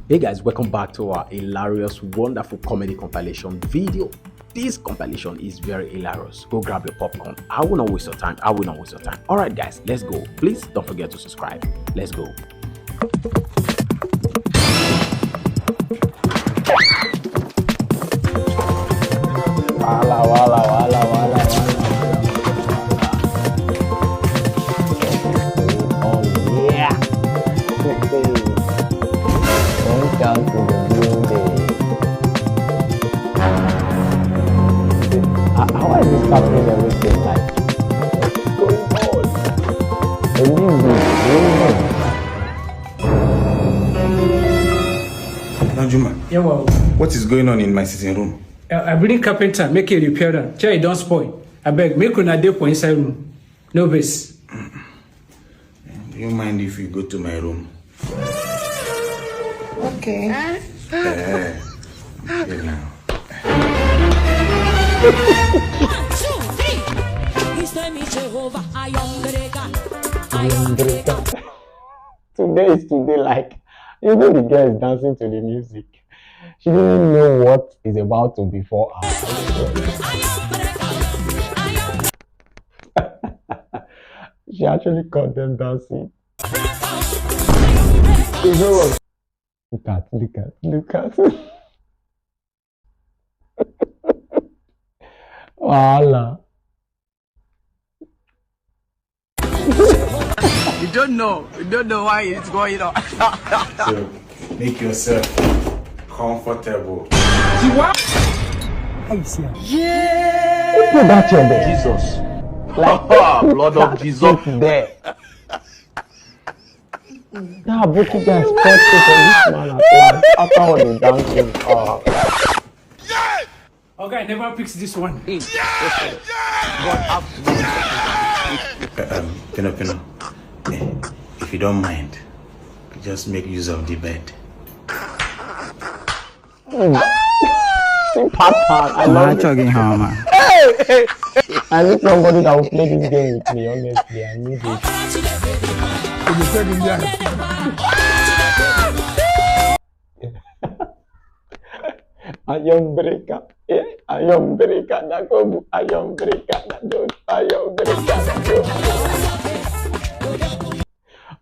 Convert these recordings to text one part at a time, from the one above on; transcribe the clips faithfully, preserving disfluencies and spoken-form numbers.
Hey guys, welcome back to our hilarious, wonderful comedy compilation video. This compilation is very hilarious. Go grab your popcorn. I will not waste your time. I will not waste your time. All right, guys, let's go. Please don't forget to subscribe. Let's go. Wala, wala, wala, wala, wala. Oh, yeah. Welcome to the building. How, how are you stopping everything? Like, what's going on? Danjuma, yeah, well, what is going on in my sitting room? Uh, I bring carpenter, make a repair am. Chair don spoil. I beg, make una dey for inside room. No vex. Do you mind if we go to my room? Okay. Eh, okay now. One, two, three. His name is Jehovah, I am the God. I am the God. Today is today, like, even the girl is dancing to the music. She didn't know what is about to befall her. She actually caught them dancing. Look at, look at, look at. Voila. You don't know. You don't know why it's going on. So, make yourself comfortable. You what? I see. Yeah. Who put that chair there? Jesus. Like, blood of Jesus. There. That Aboki guy spots for this man at last. After all the dancing. Uh, Okay, I never fix this one. God have mercy. Um, Pino Pino, eh, if you don't mind, just make use of the bed. See, Papa, I love this. Chugging home. I need somebody that will play this game with me, honestly. I need it. Iron breaker. Eh? Iron breaker. That go iron breaker. That go iron breaker. That go.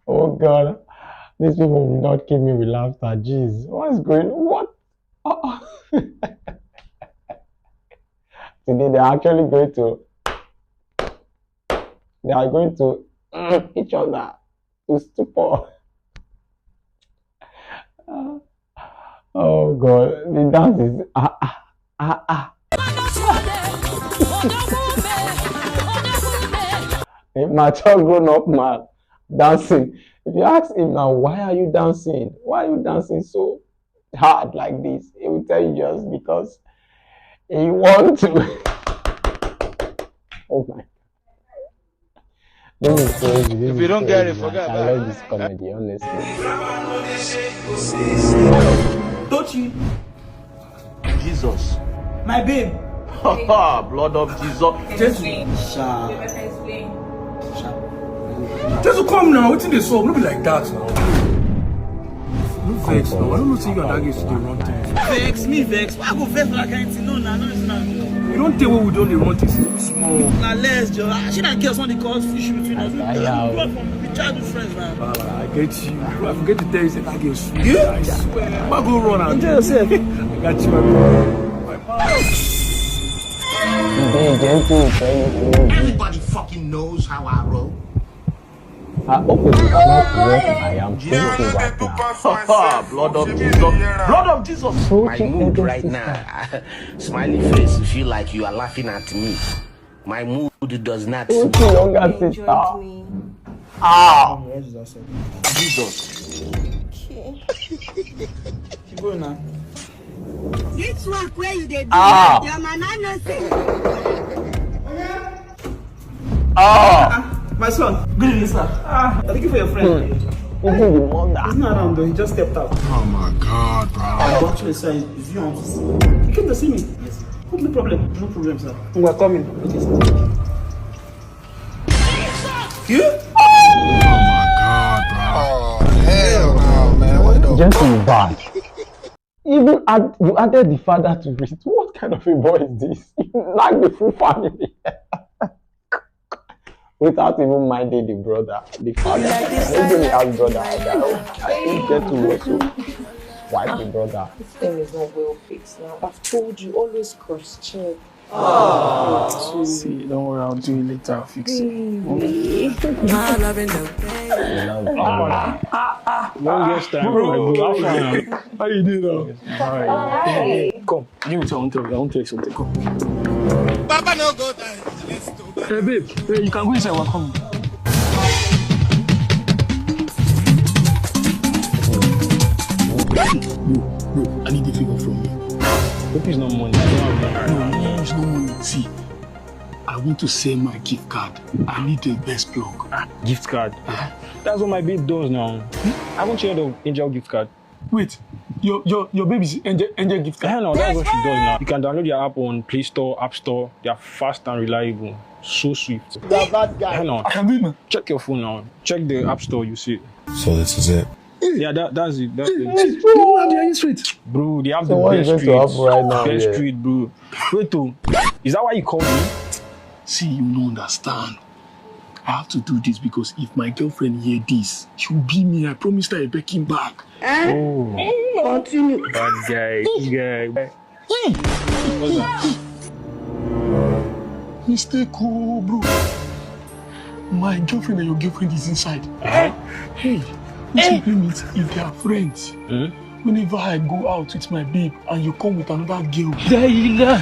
Oh God. These people will not kill me with laughter. Jeez. What is going on? What? Uh-uh. Today they're actually going to, they are going to each other to stupor. Uh, oh God, the dance is ah ah ah ah. A mature grown up man dancing. If you ask him now, why are you dancing? Why are you dancing so hard like this? He will tell you just because he want to. Oh my. This is crazy. This if you don't get it, forget about it. I love this comedy, honestly. Don't you? Jesus. My babe. Blood of Jesus. Sha. Just come now. Wetin dey sup? No be like that now. No vex now. I don't know say you and that girl still dey run things. Vex me, vex. Why I go vex for that kind thing? No, no, no, no, no. You don't take what we don't dey run things small. Na less, Joe. Ah, she and girls want to cause issue between us. We grew up from, we childhood friends now. Ah, I get you. I forget to tell you say that girl sweet. Yeah? I swear. Ma go run am. Enjoy yourself. I got you, my bro. Be gentle with anything. Everybody fucking knows how I roll. I hope it is not what I am thinking right now. Blood of Jesus. Blood of Jesus. My mood right now. Smiley face, feel like you are laughing at me. My mood does not. Uchi younger sister. Ah. Jesus. Okay. She go now. This work where you dey do, ah, your mama no say. Ah. Ah, my son, good evening, sir. Ah, I'm looking for your friend. Hmm. Even the mother. He's not around though. He just stepped out. Oh my God, bro. I got you, sir. If you want to see, you came to see me. Yes. No problem. No problem, sir. We're coming. Okay, sir. You? Oh my God, bro. Oh, hell no, man. What the Gentle is bad. Even add, you added the father to it. What kind of a boy is this? You like the full family. Without even minding the brother, the father. Maybe he has brother. I don't, I don't get to also wipe the brother. This thing is not well fixed now. I've told you, always cross check. See, don't worry, I'll do it later. I'll fix it. Baby. My loving them. Love. Longest time. Bro, how far now? How you doing now? Hi. Come, give me, I want to tell you, I want to tell you something. Come. Baba no go die. Hey, babe, hey, you can go inside. Welcome. Bro, bro, I need a favor from you. Hope it's not money. No, no, it's not money. See, I want to sell my gift card. I need the best plug. Ah, gift card. Uh-huh. That's what my babe does now. Hmm? Haven't you heard of Angel Gift Card? Wait, your your your baby's Angel, Angel Gift Card? Hell no, that's what she does now. You can download your app on Play Store, App Store. They are fast and reliable. So swift. You are bad guy. Hell no. I can do it, man. Check your phone now. Check the App Store, you see. So this is it. Yeah, that, that's it. That's it. Hey, bro, how do I use it? Bro, they have the best streets. So what is going to happen right now? Best street, bro. Wait, oh, is that why you called me? See, you don't understand. I have to do this because if my girlfriend hear this, she'll beat me. I promised her a Birkin bag. Eh? Oh. Continue. Bad guy, guy. Hey! What's that? Mistake, oh, bro. My girlfriend and your girlfriend is inside. Uh-huh. Hey, which simply means if they are friends, whenever I go out with my babe and you come with another girl, Dayla,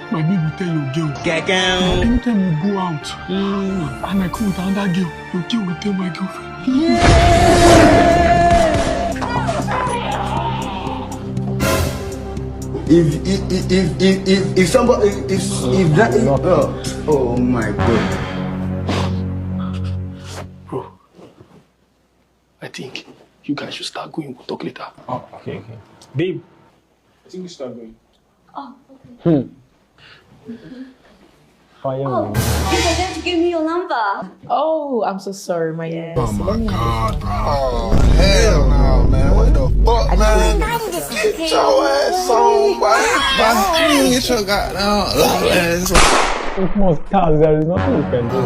my babe will tell your girl. Anytime you go out and I come with another girl, your girl will tell my girlfriend. If if if if if, if somebody if if, if that if, oh, oh my God. Bro, I think you guys should start going. We'll talk later. Oh, okay, okay. Babe, I think we start going. Oh, okay. Hmm. Fire. Oh, you forgot to give me your number. Oh, I'm so sorry, my name. Oh my God, bro. Oh, hell no, man. What the fuck, man? Get your ass on, boy. Get your goddamn ass on. It must pass. There is nothing you can do.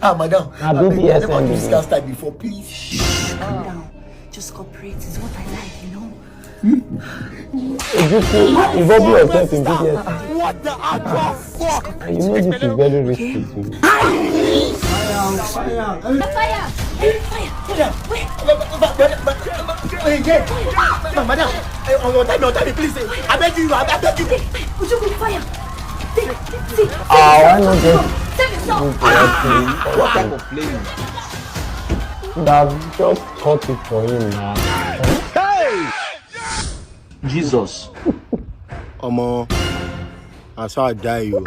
Ah, madam. Now, I beg, B B S I never do this kind of style before, please. Calm down. Just cooperate is what I like, you know. If you see, involve yourself in B B S. What the actual fuck? And you know this is very risky too. Fire! Fire! Fire! Fire! Wait! Madam, on your time, on time, please. I beg you, I beg you. Would you go fire? Ah, why not just save yourself? What type of play? That just cut it for him now. Hey! Jesus. Omo, I saw I die you.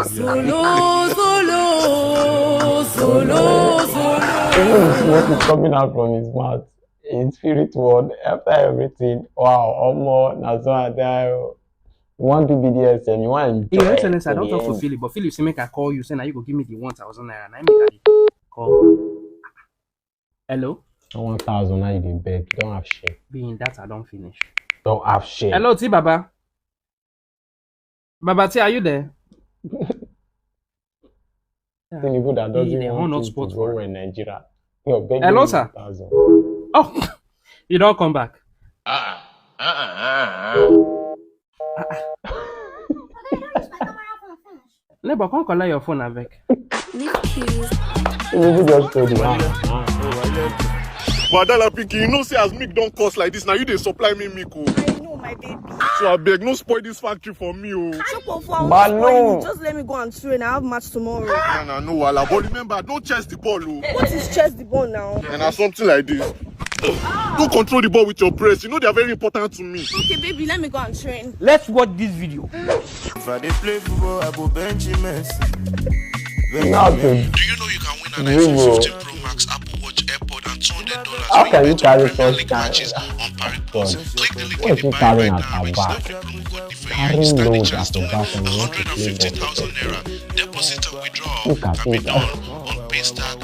Solo, solo, solo, solo. Even the smoke is coming out from his mouth. In spirit world, after everything, wow, omo, na so I die o. You wan do B D S M, you wan enjoy. Your Excellency, I don talk to Philip, but Philip say make I call you, say na you go give me the one thousand naira. Na him make I dey call. Hello? One thousand, now you dey beg. You don't have share. Being that I don't finish. Don't have share. Hello, T Baba. Baba T, are you there? Tinubu that doesn't want him to go in Nigeria. You're begging. Hello, sir. Oh, you don't come back. Ah, ah, ah, ah, ah. Neighbor, come collect your phone, abeg. Leave keys. Tinubu just told you. Madala pikin, you know say as milk don cost like this, now you dey supply me milk o. I know, my baby. So abeg, no spoil this factory for me o. Chop off, I won't spoil you. Just let me go and train. I have match tomorrow. Na, na, no wahala. But remember, don't chest the ball o. What is chest the ball now? And na something like this. Don't control the ball with your breast. You know they are very important to me. Okay, baby, let me go and train. Let's watch this video. If I dey play football, I go bench Messi. Nothing. Do you know you can win an iPhone fifteen Pro Max, Apple Watch, AirPod, and two hundred dollars when you bet on Premier League matches on Parrot Plus? Click the link in the bio right now and register with promo code DEFENYA. Instantly transfer one hundred and fifty thousand naira. Deposit and withdrawal can be done on Paystack,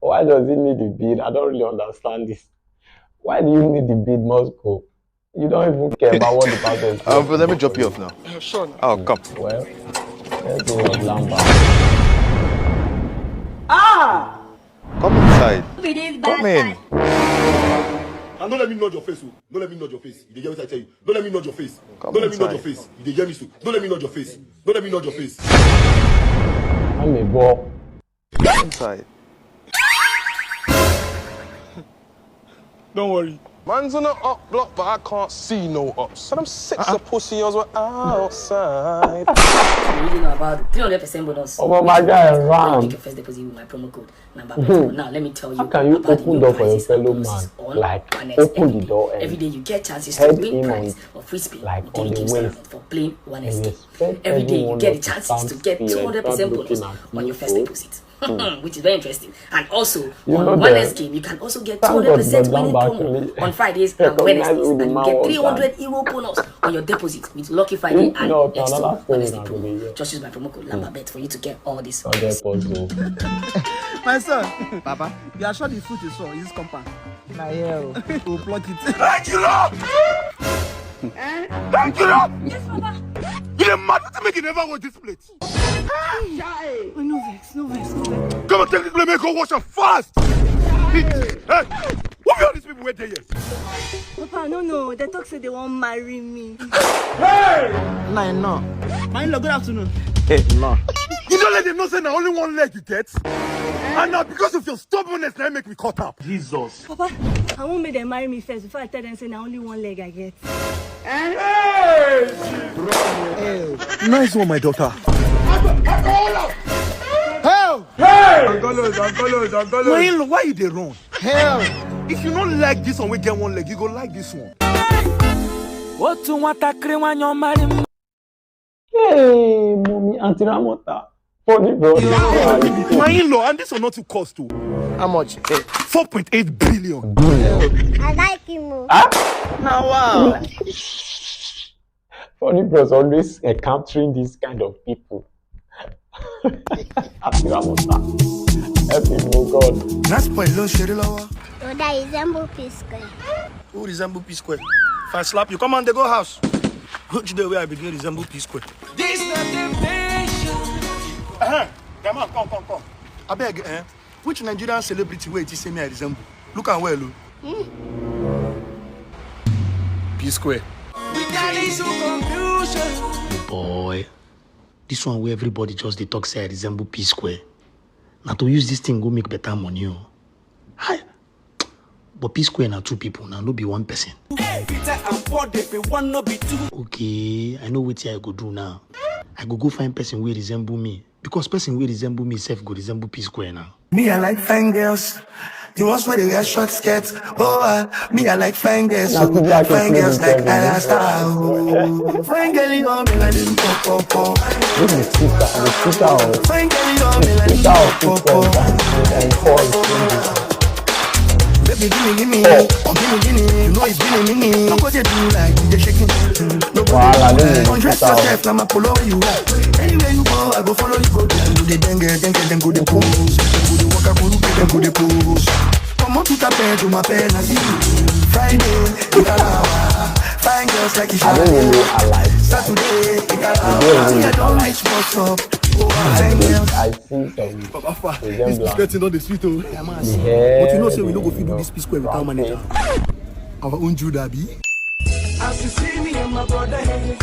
Why does he need the bead? I don't really understand this. Why do you need the bead, Moscow? You don't even care about what the person is Um, but let me drop you off now. Sure. Now. Oh, come. Well, let's go with Lamba. Come inside. Come in. And don't let me nudge your face, oh. Don't let me nudge your face. You dey hear what I tell you? Don't let me nudge your face. Come Don't let me nudge your inside. Face. You dey hear me so? Don't let me nudge your face. Don't let me nudge your face. I'm a ball. Come inside. Don't worry. Man's on the up block, but I can't see no ups. And I'm six of pussy, yours were outside. You really know about the three hundred percent bonus. Oh my God, Make Ram. Your first deposit with my promo code number. Now let me tell you. How can you About the open new door for your prices and fellow bonuses man? On Like, One X T. open the door and Every day you get chances head to win him prize on, of free spin like, of three on the gift waist. Of playing One And X T. expect Every day you everyone get the to chances stand to get still and two hundred percent start bonus looking at on you your first so. Deposit, hmm, which is very interesting. And also, You on know One that. X game, you can also get Thank God two hundred percent the winning Lamba promo actually on Fridays and recognized Wednesdays who the and man get was. Three hundred euro bonus on your deposit with Lucky Friday If and not, Next another One X story Day na go dey promo. Hear. Just use my promo code Lamba Bet for you to get all this. Don't get us o. My son, Papa, you are sure the fruit is sure in this compound? Na here o. We'll pluck it. Thank you, Lord. Thank you, Lord. Yes, Papa. You dey mad? Wetin make you never wash this plate? Oh, no vex, no vex, no vex. Come and take this plate, make you wash am fast. Hey, who be all these people wey dey here? Papa, no, no, they talk say they won't marry me. Nine, no. My in-law, good afternoon. You don't let them know say na only one leg you get. And now because of your stubbornness, now make me cut up. Jesus. Papa, I won't make them marry me first before I tell them say na only one leg I get. Nice one, my daughter. Hell! My in-law, why you dey run? Hell! If you don't like this one, we get one leg. You go like this one. Otu nwatakịrị nwanyị ọmarị m. Hey, mommy, Auntie Ramota. Funny bro. My in-law, and this one not too cost too. How much? Four point eight billion. I like him. Oh. Now, wow. Funny bros always encountering these kind of people. Auntie Ramota. Help him, oh God. That's why you don't share the law. Brother, resemble P Square. Who resemble P Square? If I slap you, come on, they go house. Which day wey I begin resemble P Square? This na temptation. Uh-huh. Come on, come, come, come. Abeg, eh? Which Nigerian celebrity wey you say me I resemble? Look am well o. Hmm. P Square. We carry you confusion. Boy, this one wey everybody just dey talk say I resemble P Square. Na to use this thing go make better money o. Hi. But P Square na two people, na no be one person. Hey, Peter and Paul, they be one, no be two. Okay, I know wetin I go do now. I go go find person wey resemble me, because person wey resemble me sef go resemble P Square now. Me, I like fine girls. The ones where they wear short skirts. Oh, uh, me, I like fine girls. Fine girls like Ayasta. Oh. Fine girl, you know me, like them pop, pop, pop. This is Twitter. This is Twitter. Fine girl, you know me, like them pop, pop, pop. Baby, give me, give me, oh, give me, give me. You know it's been a minute. No go dey do like you dey shaking. No go dey do like. Undress yourself, now my polo you. Anywhere you go, I go follow you go. Dem go dey denge, denge, dem go dey pose. Dem go dey waka, go look, dem go dey pose. Come on to the bed, to my pen, I see you. Friday, Ikalawa. Fine girls like you. I don't really know I like. Saturday, Ikalawa. I don't reach bus stop. Oh, fine girls. I see some. Papa, this P Square thing don dey sweet o. Yeah, man. But you know say we no go fit do this P Square without manager. Our own Judah, abi? As you see me and my brother here,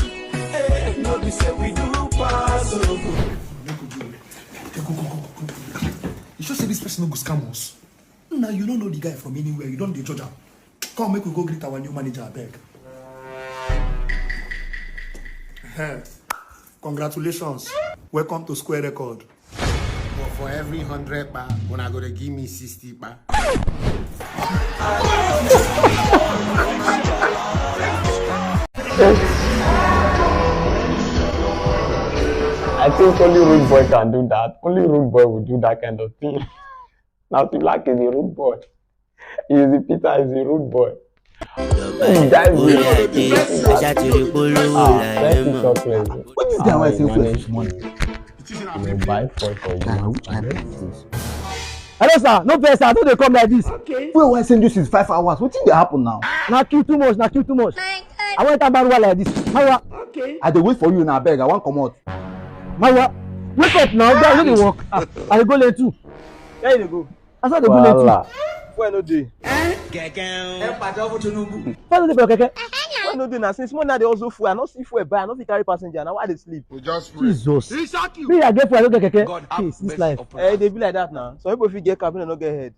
eh, no be say we do pass o. You sure say this person no go scam us? Now you no know the guy from anywhere. You don dey judge am. Come make we go greet our new manager, abeg. Ehem. Congratulations. Welcome to Square Record. But for every hundred kpa, una go dey give me sixty kpa. I think only rude boy can do that. Only rude boy will do that kind of thing. Now, to like is a rude boy. Easy Peter is a rude boy. Guys, we Ah, thank you, Chocolate. What is that? Why I say first this morning? You buy food for you. Guy, which kind of thing is this? Hello, sir. No vex, sir. I no dey come like this. Okay. Wait, why send you since five hours? Wetin dey happen now? Na queue too much. Na queue too much. I wan enter Maruwa like this. Maruwa. Okay. I dey wait for you now, abeg. I wan comot. Maruwa, wake up now. Guy, no dey work. Ah, I dey go late too. Where you dey go? As I dey go late too. Wahala. Fuel no dey. Keke. Ẹ pàtẹ́wọ́ fún Tinubu. Fuel no dey for your keke? Fuel no dey na, since morning I dey hustle fuel. I no see fuel buy. I no fit carry passenger. Na why I dey sleep? We just pray. Jesus. Me, I get fuel, I no get keke. God have mercy upon us. Hey, this life. Eh, e dey be like that now. Some people fit get cap, dem no get head.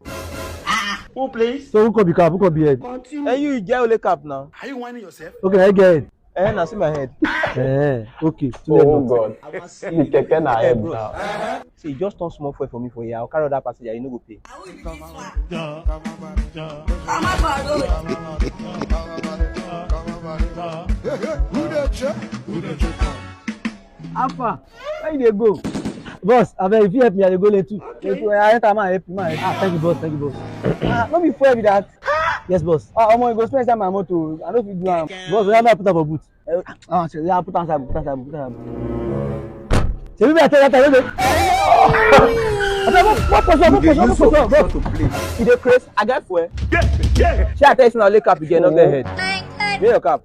Who, please? So who come be cap? Who come be head? Eh, you, you get only cap now. Are you whining yourself? Okay, I get head. Eh, na see my head. Eh, okay. Too late. Oh God. The keke na head now. See, just turn small fuel for me for here. I'll carry other passenger. You no go pay. How far? Where you dey go? Boss, abeg, if you help me, I dey go late too. Okay. Late too. I enter, man, help you, man. Ah, thank you, boss. Thank you, boss. Ah, no be fuel be that. Yes, boss. Ah, omo, you go spend inside my motor. I no fit do am. Boss, oya, make I put am for boot. Eh, ah, shey, yeah, put am inside, put am inside, put am inside. Shebi me I tell you that time, no dey. Abeg, what, what position, what position, what position, bro? You dey craze? I get fuel. Yeah, yeah. Shey I tell you say na only cap you get, no get head? Where your cap?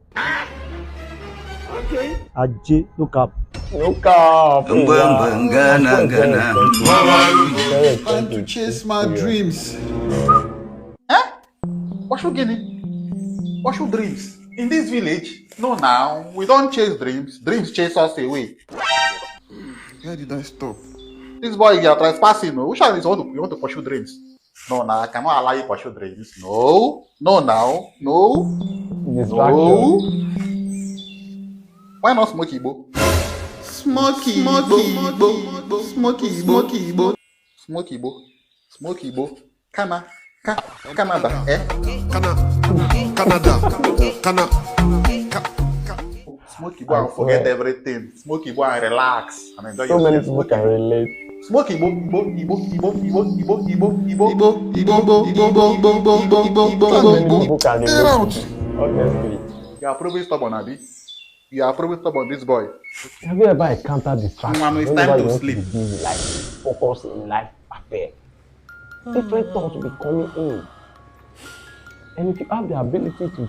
Okay. Ajay, no cap. No cap. Ngwa, ngwa, ngana, ngana. Very expensive. Time to chase my dreams. Eh? Washu gini? Washu dreams? In this village? No, now. We don't chase dreams. Dreams chase us away. Where did I stop? This boy, you are trespassing. Oh. Which one is you want to, you want to pursue dreams? No, now I cannot allow you pursue dreams. No, no, now, no. Distraction. No. Why not smoke Igbo? Smoke Igbo, smoke Igbo, smoke Igbo, smoke Igbo. Kana, ka, Canada, eh? Kana, Canada, Kana, ka, ka. Smoke Igbo and forget everything. Smoke Igbo and relax and enjoy yourself. So many people can relate. Smoke Igbo, Igbo, Igbo. So many people can relate. Honestly. You are proving stubborn, abi? You are proving stubborn, this boy. Have you ever encountered distraction? Mama, it's time to sleep. Whenever you want to be busy, like, focus in life affair. Different thoughts will be coming in. And if you have the ability to,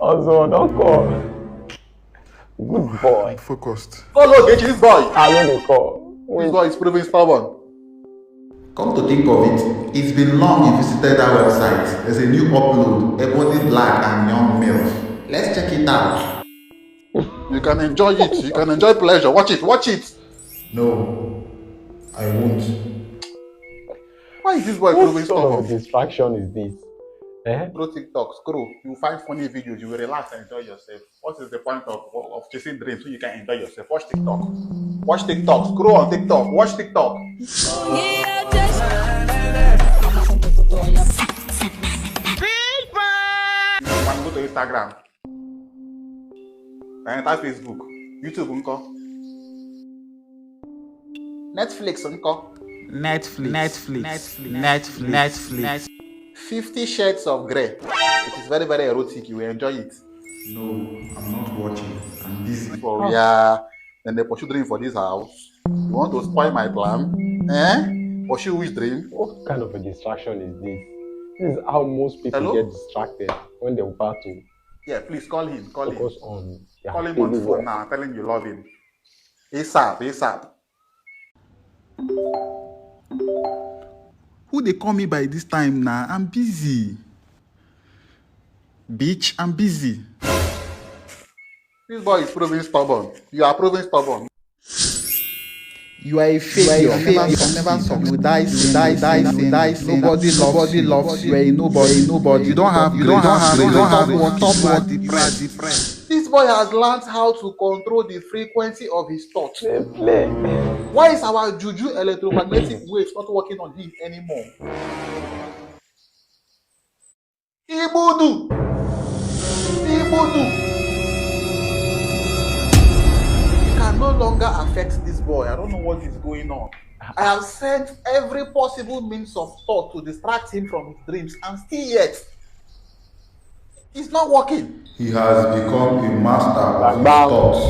Ozo, don't call. Good boy. Focused. Follow Ogechi, this boy. I know they call. This boy is proving stubborn. Come to think of it, it's been long you visited that website. There's a new upload, Ebony Black and Young Milf. Let's check it out. You can enjoy it. You can enjoy pleasure. Watch it. Watch it. No, I won't. Why is this boy What proving sort of stubborn? Distraction is this? Eh? Scroll TikTok, scroll. You find funny videos. You will relax and enjoy yourself. What is the point of, of chasing dreams when you can enjoy yourself? Watch TikTok. Watch TikTok. Scroll on TikTok. Watch TikTok. You can go to Instagram. Enter Facebook. YouTube nko. Netflix nko. Netflix. Netflix. Netflix. Netflix. Fifty Shades of Grey. It is very, very erotic. You will enjoy it. No, I'm not watching. I'm busy. For yeah, then they pursue dream for this house. You want to spoil my plan? Eh? Pursue which dream? What kind of a distraction is this? This is how most people Hello? Get distracted when they're about to Yeah, please call him. Call him. Focus on their Call him on daily the work. Phone now. Tell him you love him. ASAP, ASAP. Who they call me by this time now? I'm busy. Bitch, I'm busy. This boy is proving stubborn. You are proving stubborn. You are a failure. You never succeed. You die, you die, you die. Nobody loves you. Nobody loves you. You are a nobody. Nobody. You don't have. You don't have. You don't have. Stop working. You are depressed. This boy has learned how to control the frequency of his thoughts. Play. Why is our juju electromagnetic waves not working on him anymore? Ibudu! Ibudu! He can no longer affect this boy. I don't know what is going on. I have sent every possible means of thought to distract him from his dreams, and still yet, it's not working. He has become a master of his Bam. Thoughts.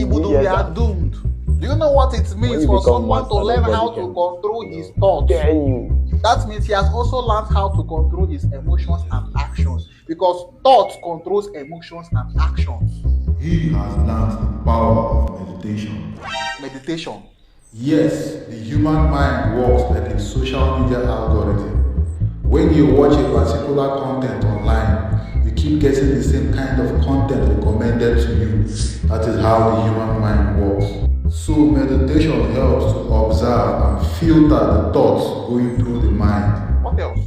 Ibudu, we are doomed. Do you know what it means for someone to learn how to control his thoughts? Dare you? That means he has also learned how to control his emotions and actions, because thought controls emotions and actions. He has learned the power of meditation. Meditation. Yes, the human mind works like a social media algorithm. When you watch a particular content online, you keep getting the same kind of content recommended to you. That is how the human mind works. So meditation helps to observe and filter the thoughts going through the mind. What else?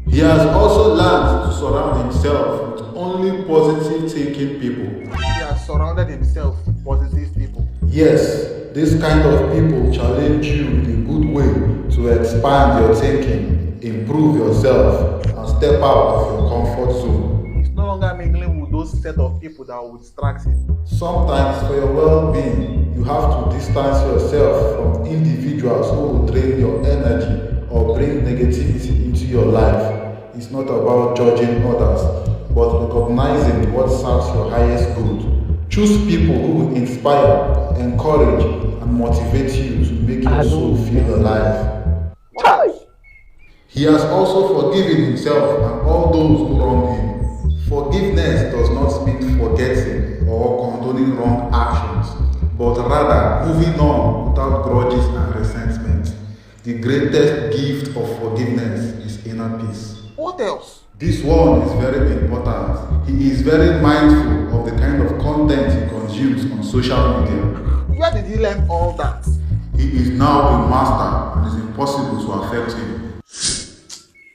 He has also learned to surround himself with only positive thinking people. He has surrounded himself with positive people. Yes, this kind of people challenge you in a good way to expand your thinking, improve yourself, and step out of your comfort zone. He's no longer mingling with those set of people that will distract him. Sometimes, for your well being, you have to distance yourself from individuals who will drain your energy or bring negativity into your life. It's not about judging others, but recognizing what serves your highest good. Choose people who will inspire, encourage, and motivate you to make your soul feel alive. He has also forgiven himself and all those who wronged him. Forgiveness does not mean forgetting or condoning wrong actions, but rather moving on without grudges and resentment. The greatest gift of forgiveness is inner peace. What else? This one is very important. He is very mindful of the kind of content he consumes on social media. Where did he learn all that? He is now a master and is impossible to affect him.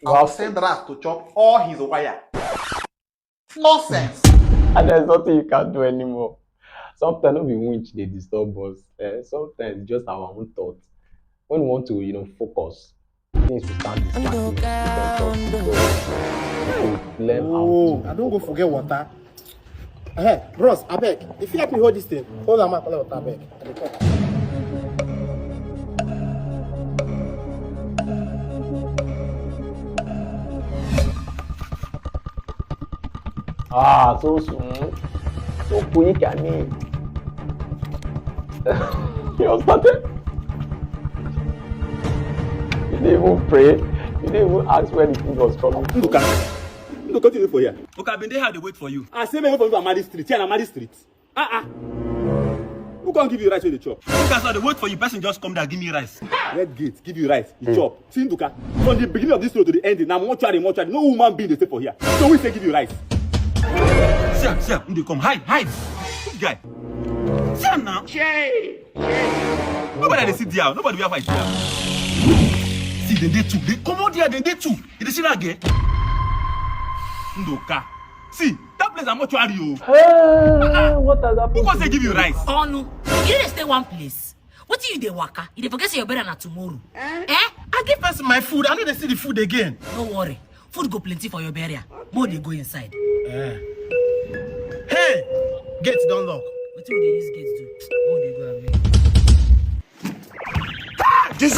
I will send rats to chop all his wire. Nonsense. And there's nothing you can do anymore. Sometimes no be winch dey disturb us. Eh? Sometimes it's just our own thoughts. When we want to, you know, focus, Things will start distracting you. Learn how Oh, to I don't go forget water. Hey, bros, abeg, if you help me hold this thing, hold am out, collect water, abeg. I dey come. Ah, so soon. So quick, I mean. You started. You didn't even pray. You didn't even ask where the food was coming from. Nduka, Nduka, what you do for here? Okay, I been there, how they wait for you. I say make you for Amadi Street. Here na Amadi Street. Ah ah. Who come give you rice wey you dey chop? Look as I dey wait for you, person just come there, give me rice. Red gate, give you rice, you chop. See Nduka, from the beginning of this road to the end, na mortuary, mortuary. No human being dey stay for here. So we say give you rice. See am, see am, him dey come. Hide, hide. Which guy? See am now. Nobody dey sit there. Nobody wey fight there. See, dem dey two. Dem comot there, dem dey two. You dey see that girl? Nduka. See, that place na mortuary o. Hey, what has happened? Who come say give you rice? Onu, you dey stay one place. Wetin you dey waka? You dey forget say your burial na tomorrow. Eh? I give person my food, I no dey see the food again. No worry, food go plenty for your burial. Mo dey go inside. Eh. Hey! Gate don lock. Wetin we dey use gate do? Mo dey go abeg. Jesus!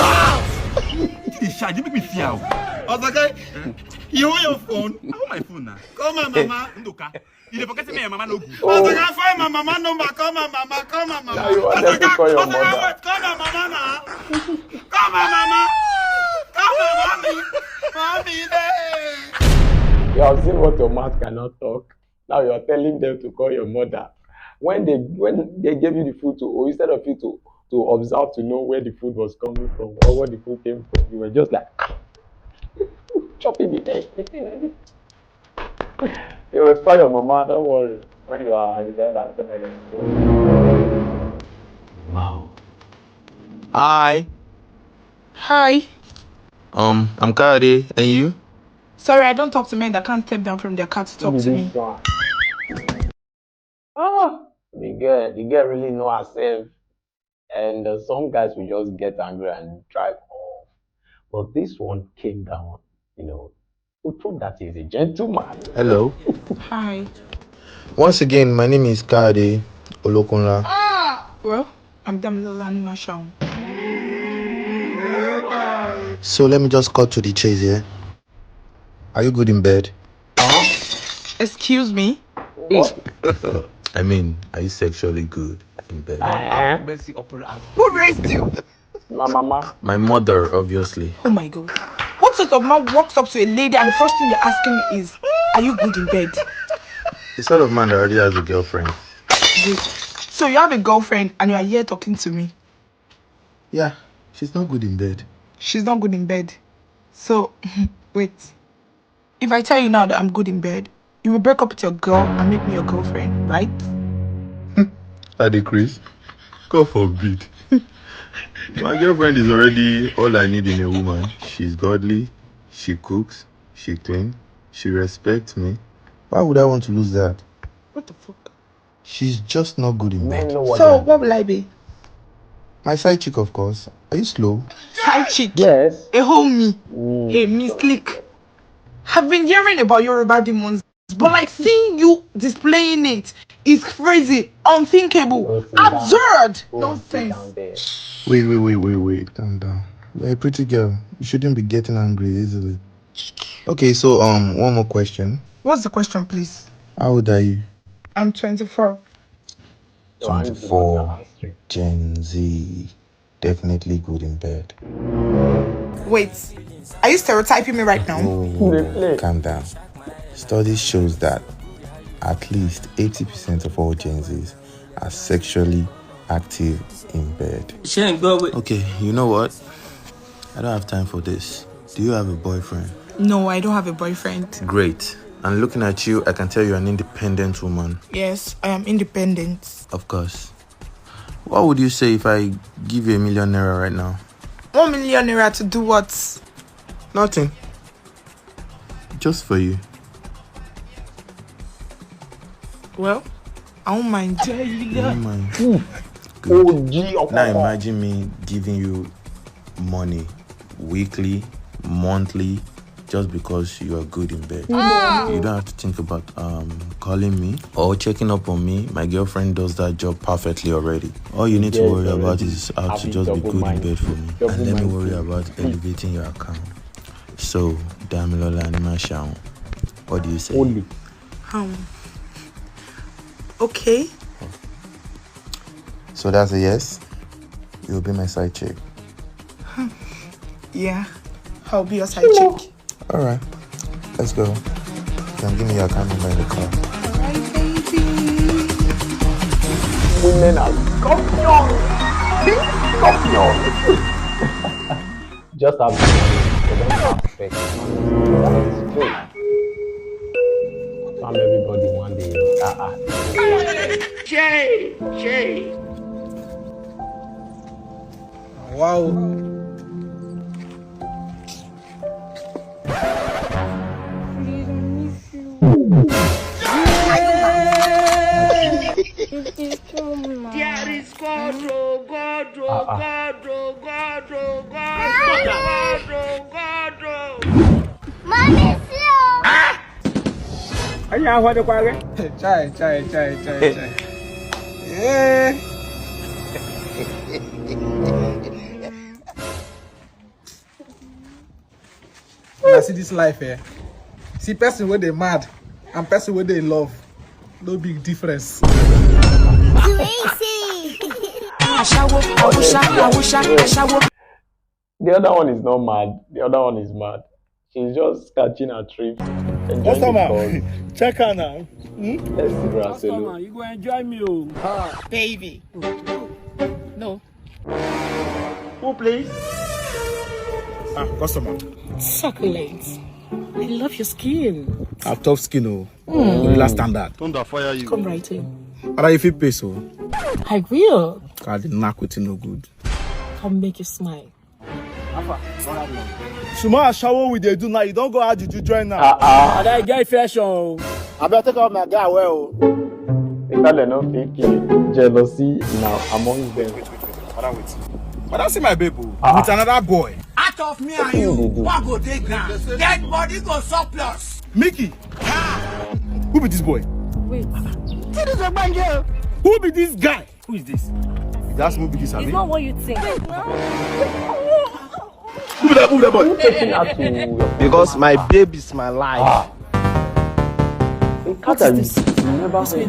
You dey shout, you make me fear. Osakai, you hold your phone. I hold my phone now. Call my mama. Nduka. You dey forget say me and mama no good. Osakai, find my mama number. Call my mama. Call my mama. Now you want them to call your mother. Wait, call my mama now. Call my mama. Call my mommy. Mommy, there. You have seen what your mouth cannot talk. Now you are telling them to call your mother. When they when they gave you the food to, or instead of you to to observe to know where the food was coming from or where the food came from, you were just like chopping it. You will call your mama. Don't worry. When you are, you get that. Wow. Hi. Hi. Um, I'm Kade, and you? Sorry, I don't talk to men that can't step down from their car to talk to me. Ah, the girl, the girl really know herself. And uh, some guys will just get angry and drive off. But this one came down, you know, to prove that he's a gentleman. Hello. Hi. Once again, my name is Kade Olokunla. Well, I'm Damilola Animashaun. So let me just cut to the chase here. Are you good in bed? Excuse me? I mean, are you sexually good in bed? Who raised you? My mama. My mother, obviously. Oh my God. What sort of man walks up to a lady and the first thing they're asking is, are you good in bed? The sort of man that already has a girlfriend. Good. So you have a girlfriend and you are here talking to me? Yeah, she's not good in bed. She's not good in bed. So, wait. If I tell you now that I'm good in bed, you will break up with your girl and make me your girlfriend, right? Ade Chris, God forbid. My girlfriend is already all I need in a woman. She's godly, she cooks, she clean, she respects me. Why would I want to lose that? What the fuck? She's just not good in bed. So, what will I be? My side chick, of course. Are you slow? Side chick? Yes. A homie? A me slick? I've been hearing about Yoruba demons, but like seeing you displaying it is crazy, unthinkable, absurd, nonsense. Wait, wait, wait, wait, wait. Calm down. You're a pretty girl. You shouldn't be getting angry easily. Okay, so um, one more question. What's the question, please? How old are you? I'm twenty-four. Twenty-four. Gen Z. Definitely good in bed. Wait, are you stereotyping me right now? Whoa, whoa, whoa, whoa. Calm down. Studies shows that at least eighty percent of all Gen Zs are sexually active in bed. Ṣé ń gbọ́ wé? Okay, you know what? I don't have time for this. Do you have a boyfriend? No, I don't have a boyfriend. Great. And looking at you, I can tell you're an independent woman. Yes, I am independent. Of course. What would you say if I give you a million naira right now? One million naira to do what? Nothing. Just for you. Well, I won't mind. You don't mind? Good. Now imagine me giving you money weekly, monthly just because you are good in bed. Ah! You don't have to think about um, calling me or checking up on me. My girlfriend does that job perfectly already. All you need to worry about is how to just be good in bed for me. And let me worry about elevating your account. So, Damilola Animashaun, what do you say? Only. Um. Okay. So that's a yes? You'll be my side chick. Yeah, I'll be your side chick. All right, let's go. You can give me your account number in the car. All right, baby. Women are scorpions. Big scorpions. Just have, they don't have sex. That is true. Come everybody one day. Ah ah. Jay, Jay. Wow. Please, I miss you. This is so much. There is God, oh, God, oh, God, oh, God, oh, God, oh, God, oh, God, oh. Mommy, see you. Anya ahụ adịkwa gị? Chai, chai, chai, chai, chai. Eh. Una see this life, eh? See person wey dey mad and person wey dey love, no big difference. Crazy. Ashawo, awusha, awusha, ashawo. The other one is not mad. The other one is mad. She's just catching her trip. Enjoying the fun. Check her now. Hmm? Let's see, Braselo. Customer, you go enjoy me, oh. Baby. No. Who, please? Ah, customer. Succulent. I love your skin. I have tough skin, oh. Gorilla standard. Thunder fire you. Come right in. Ada, you fit pay so? I will. God, the knack wetin no good. Come make you smile. Small ashawo we dey do now, you don go add juju join now. Ah ah. Ada, I get infection o. Abeg take out my guy well o. Because dem no fit kill. Jealousy now among them. Wait, wait, wait, wait. Madam, wait. Madam, see my babe o. Ah. With another boy. Out of me and you, what go dey ground? Dead body go surplus. Mickey. Who be this boy? Wait. See this ogbonge. Who be this guy? Who is this? That's Mubi Kiss, abi? It's not what you think. Wait, no. Move that, move that boy. Who taking her to your... Because my babe is my life. Ah. What is this? You never say.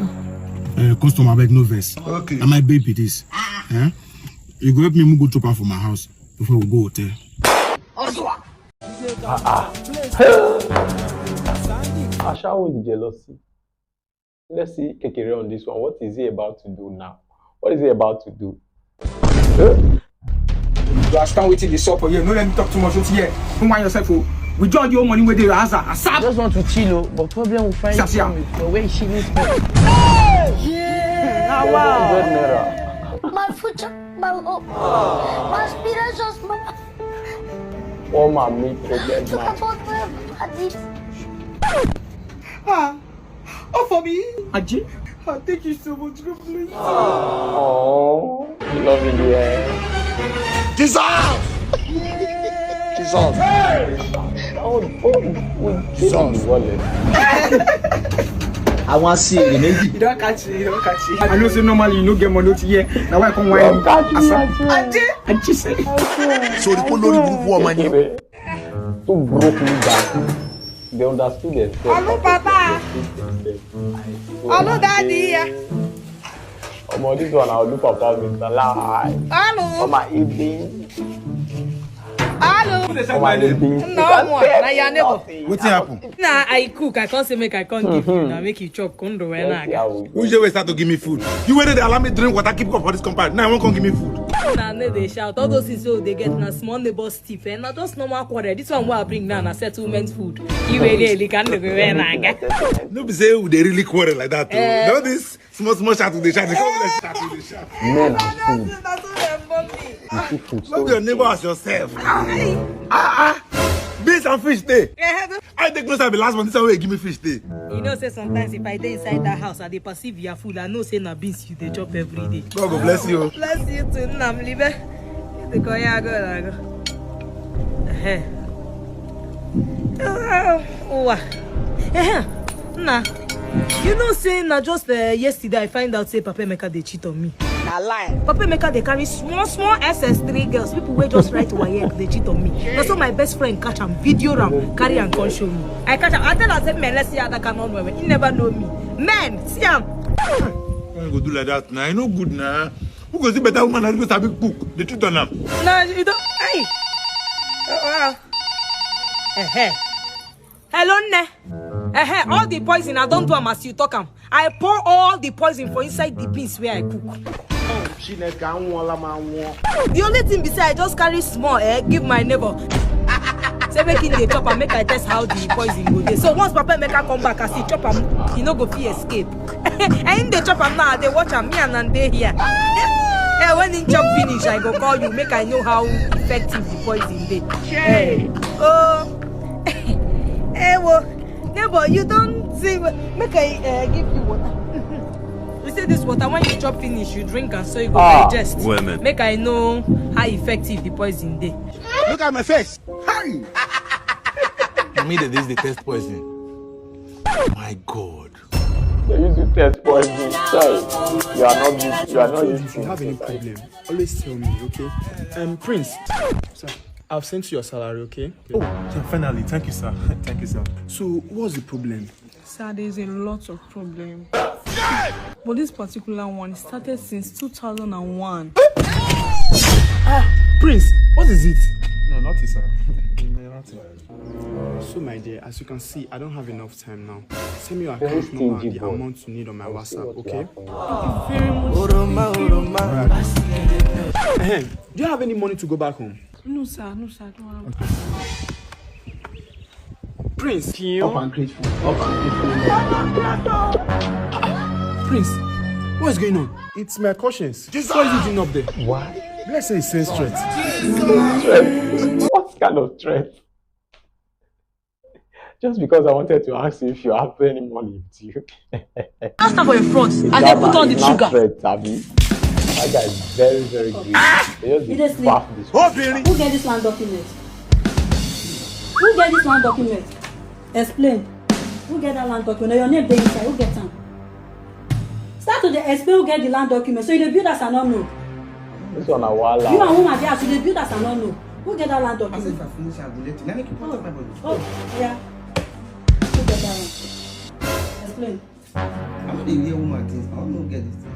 Eh, customer, abeg, no vex. Okay. Na my babe be this. Eh? You go help me, go drop her for my house before we go hotel. Ah ah. Ashawo with the jealousy. Let's see Kekere on this one. What is he about to do now? What is he about to do? Eh? You understand wetin dey sup for here? No let me talk too much. Wetin here? Don't mind yourself o. Withdraw the whole money wey dey your house, ah, asap. Just want to chill o, but problem will find... Sasia. The way she needs me. Yeah. Hundred naira. My future, my hope, my aspirations, my... All my mate, problem, man. Talk about my body. Ah. Oh, for me? Aji? Ah, thank you so much. God bless you. Oh, love you, yeah. Jesus! Jesus! Oh, oh, we Jesus. Wallet. I want to see the lady. You don't catch me, you don't catch me. I know say normally you no get money here. Now I come wine. Don't catch me, I swear. Aji? Aji say. I swear. So the polori burúkú ọmọ ni. Too broke me down. They understood themselves. Hello, Papa. Hello, Daddy. Omo, this one, I'll look, Papa, Mister Lie. Hello. On my evening. Hello. On my evening. No more. Na your neighbor. Wetin happen? Na I cook. I can't say make I can't give you. Now make you chop. Come do well now. Which day we start to give me food? You wey dey allow me drink water, keep cup for this compound. Now you won't come give me food. Na no dey shout. All those things wey we dey get na small neighbor thief, eh? Na just normal quarrel. This one wey I bring now na settlement food. Iwe really can dey wear na aga. No be say we dey really quarrel like that o. Eh. No, this small small shout we dey shout. They come like shout we dey shout. Men are food. That's what dem born me. You see food. Love your neighbor as yourself. Ah ah. Beans and fish dey. Eh, I take no time last month. This one wey you give me fish dey. You know say sometimes if I dey inside that house, I dey perceive your food. I know say na beans you dey chop every day. God go bless you. Bless you too, Nnamlibe. You dey go, yeah, go, yeah, go. Eh. Uh, wa. Eh, nah. You know, say na just uh, yesterday I find out say Papa Emeka dey cheat on me. Na lie. Papa Emeka dey carry small small S S three girls, people wey just write WAEC, dey cheat on me. Na so my best friend catch am, video am, carry am come show me. I catch am, I tell am say, "Man, let's see how that can on women." He never know me. Man, see am. Why you go do like that now? E no good na. Who go see better woman and go sabi cook? Dey cheat on am. Na you don. Hey. Uh, uh. Uh-huh. Hello, Nne. Uh-huh. All the poison, I don do am as you talk am. I pour all the poison for inside the beans wey I cook. Chineke anwụọla m anwụọ. The only thing be say I just carry small, eh, give my neighbor. Say make him dey chop am, make I test how the poison go dey. So once Papa Emeka come back, as he chop am, he no go fit escape. And him dey chop am now, I dey watch am, me and am dey here. Eh, when him chop finish, I go call you, make I know how effective the poison dey. Eh, oh. Eh, wo. Neighbor, you don see, make I uh, give you water. You see this water, when you chop finish, you drink am so you go digest. Make I know how effective the poison dey. Look at my face. Hi. Me that is the test poison. My God. They use to test poison. Sorry. You are not used. You are not used If you have any to problem, always tell me, okay? Um, Prince, sir, I've sent you your salary, okay? Oh, yeah, finally. Thank you, sir. Thank you, sir. So, what's the problem? Sir, there's a lot of problem. But this particular one started since two thousand and one. Ah, Prince, what is it? No, nothing, sir. Nothing. So, my dear, as you can see, I don't have enough time now. Send me your account number and the amount you need on my WhatsApp, okay? Very much. Ehem. Do you have any money to go back home? No, sir. No, sir. I don't have. Prince. Up and grateful. Up and grateful. Prince, what is going on? It's my conscience. What are you doing up there? Why? Let's say he sends threats. Threat? What kind of threat? Just because I wanted to ask you if you have any money with you. Ask her for your front as they put on the Not sugar. Threat, Abi. That guy is very, very greedy. They just You dey dey sleep. pass this. Who get this land document? Who get this land document? Explain. Who get that land document? Na your name dey inside. Who get am? Start to dey explain who get the land document. So you dey build as I no know. This one na You wahala. and woman dey as you dey build as I no know. Who get that land I say if document? I finish, I go let you. Let me keep Oh, out my body. oh, yeah. Who get that one? Explain. I no dey wear woman things. I don't know who get this thing.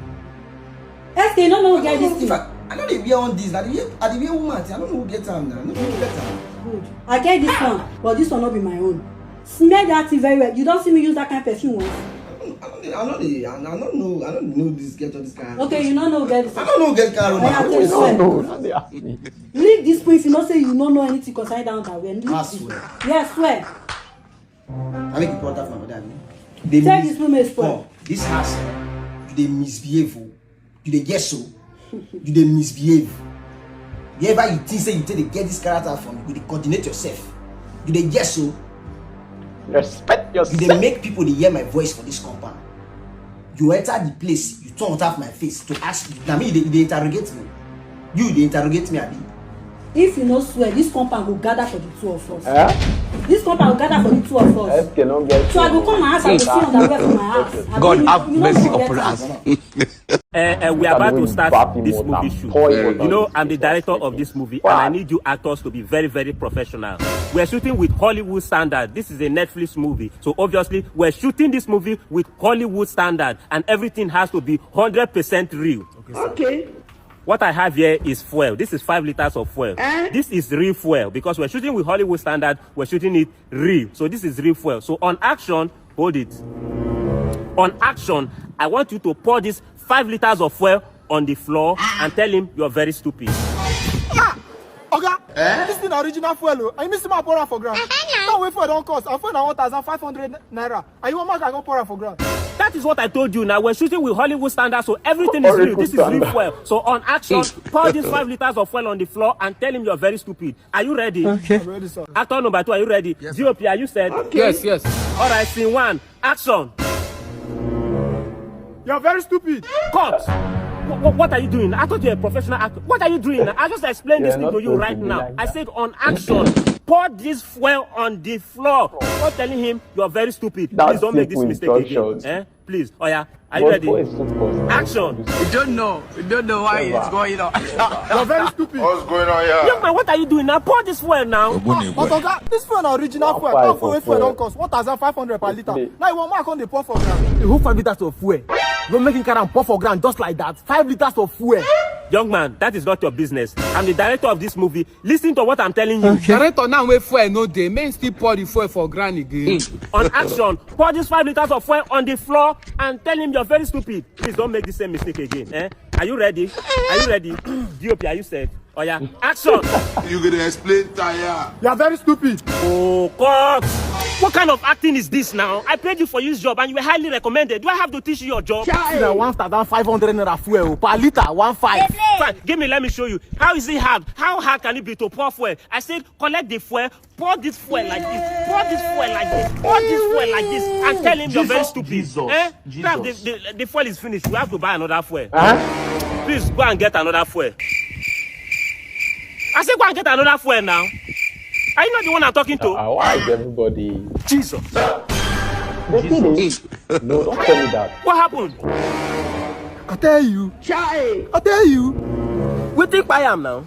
S K, you no know who get this If thing. I, I no dey wear on this. I dey wear, I dey wear woman things. I don't know who get am now. I no know who get am. Good. I get this one, but this one no be my own. Smell that thing very well. You don see me use that kind perfume once? I don't, I don't, dey- I no dey, I, I no know, I no know this get all this kind. Okay, you no know who get this I one. no know who get car. Oya, I take no swear. No, no, no, they ask me. Leave this place. You know say you no know anything concerning that underwear. Leave I this. swear. Yeah, swear. I make you put that for my body. They Tell miss- this woman spoil. Come, this house, you dey misbehave. Oh. You dey guess so. You dey misbehave. Wherever you think say you take dey get this character from, you dey coordinate yourself. You dey guess so. Respect You yourself. dey make people dey hear my voice for this compound. You enter the place, you turn on top my face to ask me. Na me you dey, you dey interrogate me. You dey interrogate me, Abi? If you no swear, this compound go gather for the two of us. Eh? This compound go gather for the two of us. S K no get. So I go come and ask, I go see underwear for my house. I God go- have you no mercy go get upon am. Us. Uh, uh, we are about to start this movie shoot. Boy, You know, I'm the director of this movie, and I need you actors to be very, very professional. We're shooting with Hollywood standard. This is a Netflix movie, so obviously we're shooting this movie with Hollywood standard, and everything has to be hundred percent real. Okay. What I have here is fuel. This is five liters of fuel. Eh? This is real fuel because we're shooting with Hollywood standard. We're shooting it real. So this is real fuel. So on action, hold it. On action, I want you to pour this five liters of fuel on the floor and tell him you're very stupid. Ah! Oga, this thing na original fuel o. And you miss my pour am for ground. Now wey fuel don cost, and fuel na one thousand five hundred naira. And you wan make I go pour am for ground? That is what I told you now. We're shooting with Hollywood standards, so everything is real. This is real fuel. So on action, pour this five liters of fuel on the floor and tell him you're very stupid. Are you ready? Okay. I'm ready, sir. Actor number two, are you ready? Yes, D O P, are you set? Okay. Yes, yes. All right, scene one, action. You're very stupid. Cut. What, what are you doing? I thought you're a professional actor. What are you doing? I just explained this thing to you right now. I said on action, pour this fuel on the floor. Not telling him you're very stupid. Please don't make this mistake again. Eh? Please. Oh yeah. Are you ready? Action. You don't know. You don't know why it's going on. You're very stupid. What's going on here? Young man, what are you doing now? Pour this fuel now. But oga, this fuel na original fuel. Come for fuel don cost one thousand five hundred per litre. Now you wan make I come dey pour for ground? The whole five litres of fuel. You wan make him carry am pour for ground just like that? Five litres of fuel. Young man, that is not your business. I'm the director of this movie. Listen to what I'm telling you. Director now wey fuel no dey, make him still pour the fuel for ground again. On action, pour this five litres of fuel on the floor and tell him you're very stupid. Please don't make the same mistake again. Eh? Are you ready? Are you ready? D O P, are you set? Oh yeah, action! You gonna explain tire? You are very stupid. Oh God! What kind of acting is this now? I paid you for this job and you were highly recommended. Do I have to teach you your job? See na one thousand five hundred naira fuel o, per litre, one five. Fine, give me, let me show you. How is it hard? How hard can it be to pour fuel? I said, collect the fuel, pour this fuel like this, pour this fuel like this, pour this fuel like this, and tell him you're very stupid. Jesus. Eh? Now the, the, the fuel is finished. We have to buy another fuel. Huh? Please go and get another fuel. I say go and get another fuel now. Are you not the one I'm talking to? Uh, why is everybody? Jesus. Wetin dey? No, don't tell me that. What happened? I tell you. Chai! I tell you. Wetin kpai am now?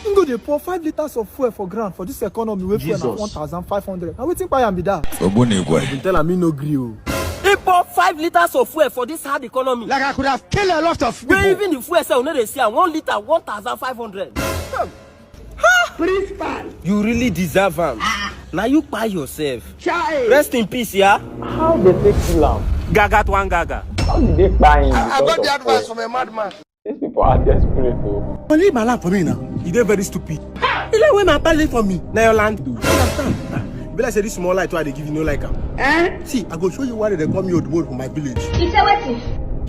Him go dey pour five litres of fuel for ground for this economy wey fuel na one thousand five hundred. Na wetin kpai am be that? Ogbonigwe. I bin tell am, he no gree o. He pour five litres of fuel for this hard economy. Like I could have killed a lot of people. Wey even the fuel sef, we no dey see am. One litre, one thousand five hundred. Principal. You really deserve am. Na you kpai yourself. Chai. Rest in peace, yeah? How they take kill am? Gaga to one gaga. How did they kpai him? I, I got the advice from a madman. These people are desperate o. But leave my land for me now. You dey very stupid. You like when my papa leave for me. Na your land. I understand. E be like say this small light wey I dey give you no like am. Eh? See, I go show you why they dey call me Odumodu for my village. You say wetin?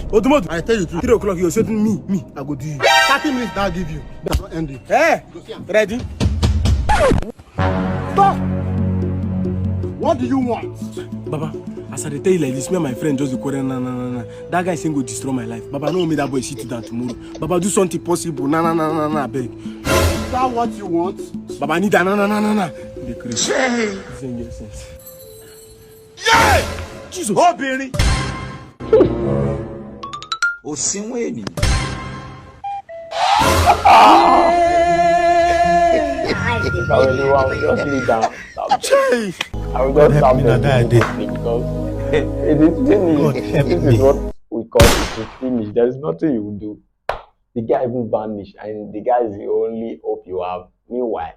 Odumodu, I tell you true. Three o'clock, you say me, me, I go do you. Thirty minutes now give you. That's not ending. Eh? Ready? Stop! What do you want? Baba, as I dey tell you like this, me and my friend just dey quarrel na na na na. That guy say go destroy my life. Baba, no make that boy sit down tomorrow. Baba, do something possible. Na na na na na, abeg. Is that what you want? Baba, I need that. Na na na na na. Dey crazy. This thing get sense. Yeah! Jesus. Obìnrin. Òsínwó ènìyàn. If I were you, I would just kneel down. Chai! I would just help me that day. Because it is finished. This is what we call it is finished. There is nothing you will do. The guy even vanished, and the guy is the only hope you have. Meanwhile,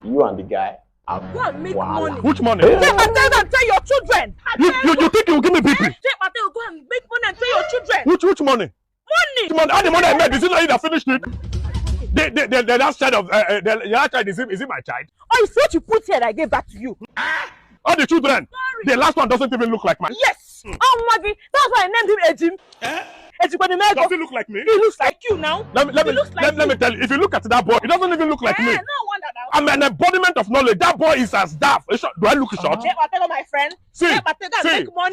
you and the guy have wahala. Go and make money. Which money? Take my time and tell your children. You, you, you think you will give me B P? Take my time, go and make money and tell your children. Which, which money? Money. The money, all the money I made, is it not you that finished it? The, the, the, the last child of, uh, uh, the, the last child, is it, is it my child? Oh, it's what you put here that I gave back to you. All the children. Sorry. The last one doesn't even look like mine. Yes. Amadi. That's why I named him Ejim. Eh? Ejim. Does he look like me? He looks like you now. Let me, let me, let, let me tell you. If you look at that boy, it doesn't even look like me. Eh, no wonder now. I'm an embodiment of knowledge. That boy is as daft. Do I look short? Eh, whatever, my friend. See,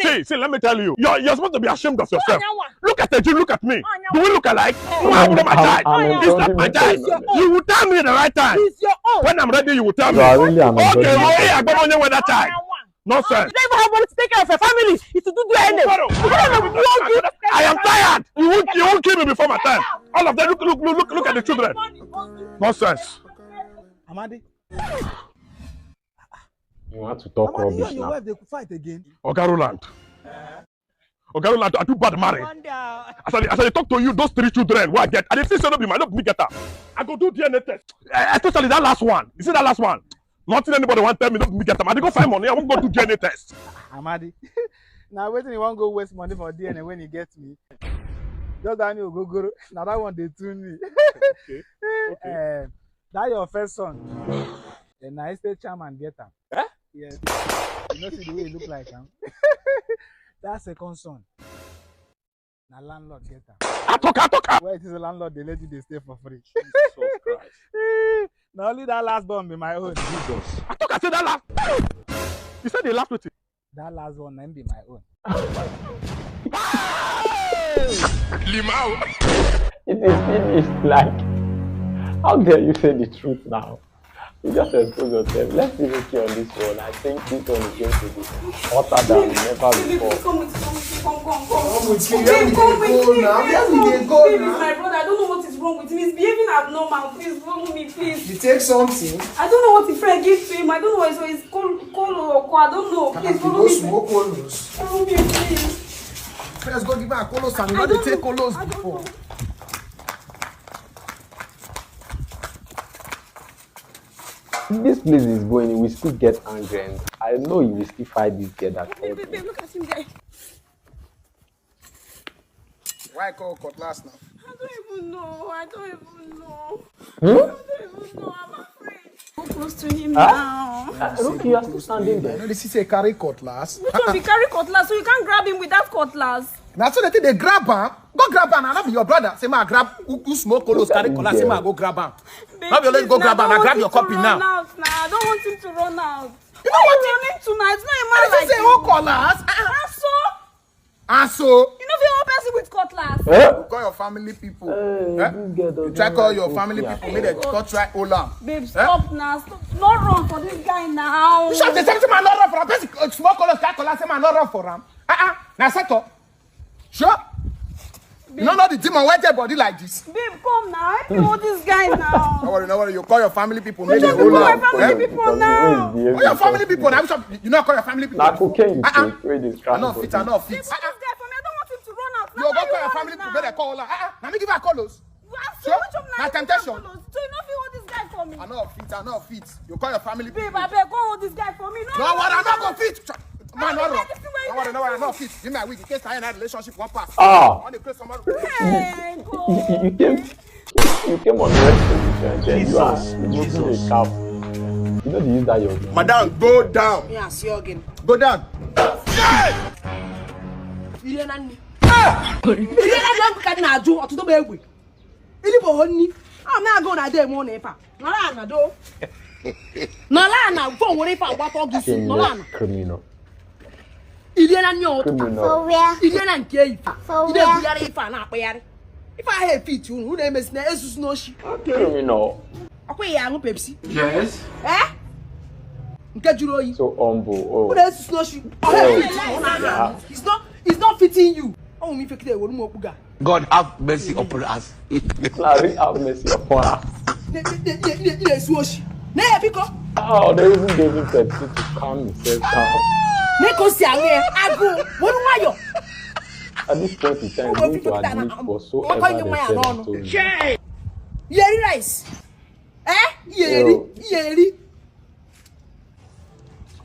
see, see, let me tell you. You're, you're supposed to be ashamed of yourself. Look at Ejim, look at me. Do we look alike? No, I'm not my child. It's not my child. You will tell me the right time. It's your own. When I'm ready, you will tell me. You are really an embodiment. Okay, oh, hey, I got on you with that time. Nonsense. You don't even have money to take care of your family. It's to do D N A. I am tired. You won't, you won't kill me before my time. All of them, look, look, look, look, look at the children. Nonsense. Amadi. You want to talk rubbish now? Amadi, you and your wife, they could fight again. Oga Roland. Oga Roland, I too bad marry. As I, as I talk to you, those three children, why I get? I dey feel say no be my, no be me get am. I go do D N A test. Eh, especially that last one. You see that last one? Nothing anybody want tell me, no be me get am. I dey go find money. I wan go do D N A test. Amadi, now wetin you wan go waste money for D N A when you get me? Just that new ogogoro. Now that one dey tune me. Okay. Okay. Eh, that your first son. Eh, na estate chairman get am. Eh? Yes. You know see the way he look like am. That second son. Na landlord get am. I talk, I talk. Where it is a landlord, they let you dey stay for free. Jesus Christ. Na only that last born be my own. Jesus. I talk, I say that last. You said the last wetin? That last one, na him be my own. Limau. It is finished. Like, how dare you say the truth now? You just expose yourself. Let's see Ricky on this one. I think this one is going to be hotter than never before. Come with, come with, come, come, come. Come with you. Babe, come with me. Where we dey go now? Where we dey go now? Babe, is my brother. I don't know what is wrong with him. He's behaving abnormal. Please follow me, please. You take something? I don't know what the friend gave to him. I don't know what, so it's cold, cold or cold. I don't know. Please follow me. Go smoke Kolos. Follow me, please. First, go give her Kolos and you no dey take Kolos before. This place is going, we still get angry, and I know you will still fight this girl that called me. Babe, babe, babe, look at him there. Why call cutlass now? I don't even know. I don't even know. Hmm? I don't even know. I'm afraid. Go close to him now. Ah, look, you are still standing there. No, this is a carry cutlass. Which one be carry cutlass? So you can't grab him with that cutlass. Now, so they think they grab him. Go grab am, I no be your brother. Say, ma, grab who, who smoke Kolos, carry Kolas, say, ma, go grab am. Babe, no be only go grab am, I grab your copy now. I don't want him to run out. You know what? Why you running tonight? It's not a man like you. Say, oh, Kolas. Ah, so? Ah, so? You know, if you one person with cutlass. Eh? You call your family people. Eh? You try call your family people, make dem come try hold am. Babe, stop now. Stop. No run for this guy now. You should say, say, ma, no run for am. Person, uh, small Kolos, carry Kolas, say, ma, no run for am. Ah, ah, now set up. Sure. You no know the demon wey get body like this. Babe, come now. Help me hold this guy now. No worry, no worry. You call your family people, make dem hold am. Which one be my family people now? Call your family people now. You no call your family people. Na cocaine you take wey dey scratch body. I no fit, I no fit. Leave this guy for me. I don't want him to run out. You go call your family people, make dem call am. Ah, ah. Na me give her Kolos. Sure. Na temptation. So you no fit hold this guy for me. I no fit, I no fit. You call your family people. Babe, abeg, go hold this guy for me. No, no, no, I no go fit. Man, no run. No worry, no worry, I no fit. Give me a week in case I end that relationship one pass. Ah. I want to create some other. Hey, God. You, you, you came, you came on the rescue mission, then you are removing a cap. You know they use that your. Madam, go down. Yeah, see you again. Go down. Ile na nni. Ile na nni, ọ bụ ka m na-ajụ ọtụtụ bụ egbe. Ili bụ nni. A na-agụ na dem ọ na-efe a. Nọrọ ana do. Nọrọ ana, go nwere ife agbata gị si. Nọrọ ana. Criminal. Ile na nni ọtụtụ. Criminal. For where? Ile na nke ife. For where? Ile bugharị ife a na-akpagharị. Ife ahụ efit unu, unu emezi na esusu n'oshi. Criminal. Ọkwa ya aṅụ Pepsi? Yes. Eh? Nke jụrụ oyi. So humble. Oh. Unu esusu n'oshi. Ọ ha efit unu, ọ na-ana. It's not, it's not fitting you. Ọ nwere ife kịta ewere m okpu ga. God have mercy upon us. Larry have mercy upon us. Na-ezu oshi. Na ya biko. Oh, they even gave him Pepsi to calm himself down. Make us see away. Agụ. Were nwayọ. At this point in time, we need to admit whatsoever they said and told me. Yeri rice. Eh? Yeri. Yeri.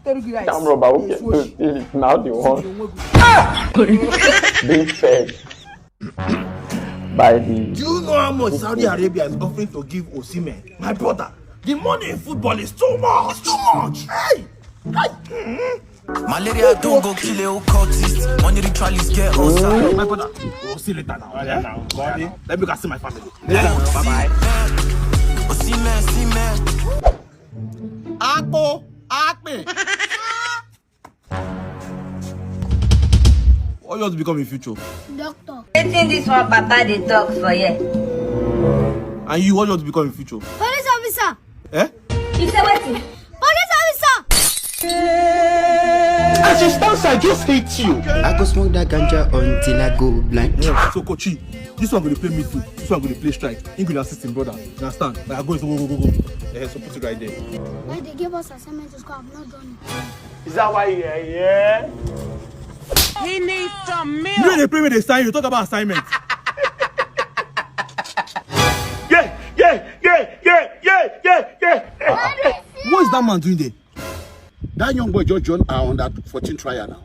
Tell you guys. Damn rubber, okay. So still, it's now the one being fed by the. Do you know how much Saudi Arabia is offering to give Osimhen? My brother, the money in football is too much, too much. Hey! Hey! Mm-hmm. Malaria don't go kill a cultist. Money ritualists get us. My brother, we'll see you later now. Yeah, now. Let me go see my family. Yeah, bye-bye. Osimhen, Osimhen. Akpo, Akpe. What you want to become in future? Doctor. Wetin this one papa dey talk for here? And you, what you want to become in future? Police officer. Eh? You say wetin? Police officer. As it stands, I just hate you. I go smoke that ganja until I go blind. So, Kochi, this one go dey play midfield, this one go dey play strike. He go dey assist him brother. You understand? Like, I go, go, go, go, go. Eh, so put it right there. Why they gave us assignment to school? I've not done it. Is that why you are here? He needs some milk. You dey play with the sign, you talk about assignment. Yeah, yeah, yeah, yeah, yeah, yeah, yeah. What is that man doing there? That young boy just joined our under fourteen trial now.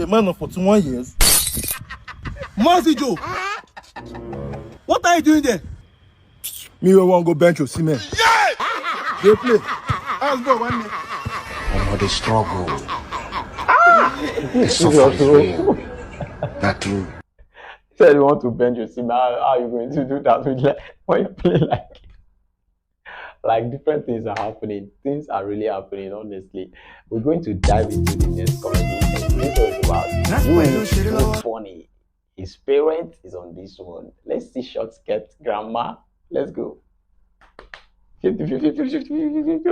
A man of forty-one years. Mazi Joe, what are you doing there? Me wey wan go bench Osimhen. Dey play. How's ball one minute? Omo, the struggle. The suffer is real. That true. Said you want to bench Osimhen. How, how are you going to do that with, like, when you play like? Like, different things are happening. Things are really happening, honestly. We're going to dive into the next comedy. This was about. That's why you should so funny. His parent is on this one. Let's see short skirt grandma. Let's go. Fifty, fifty, fifty, fifty, fifty, fifty.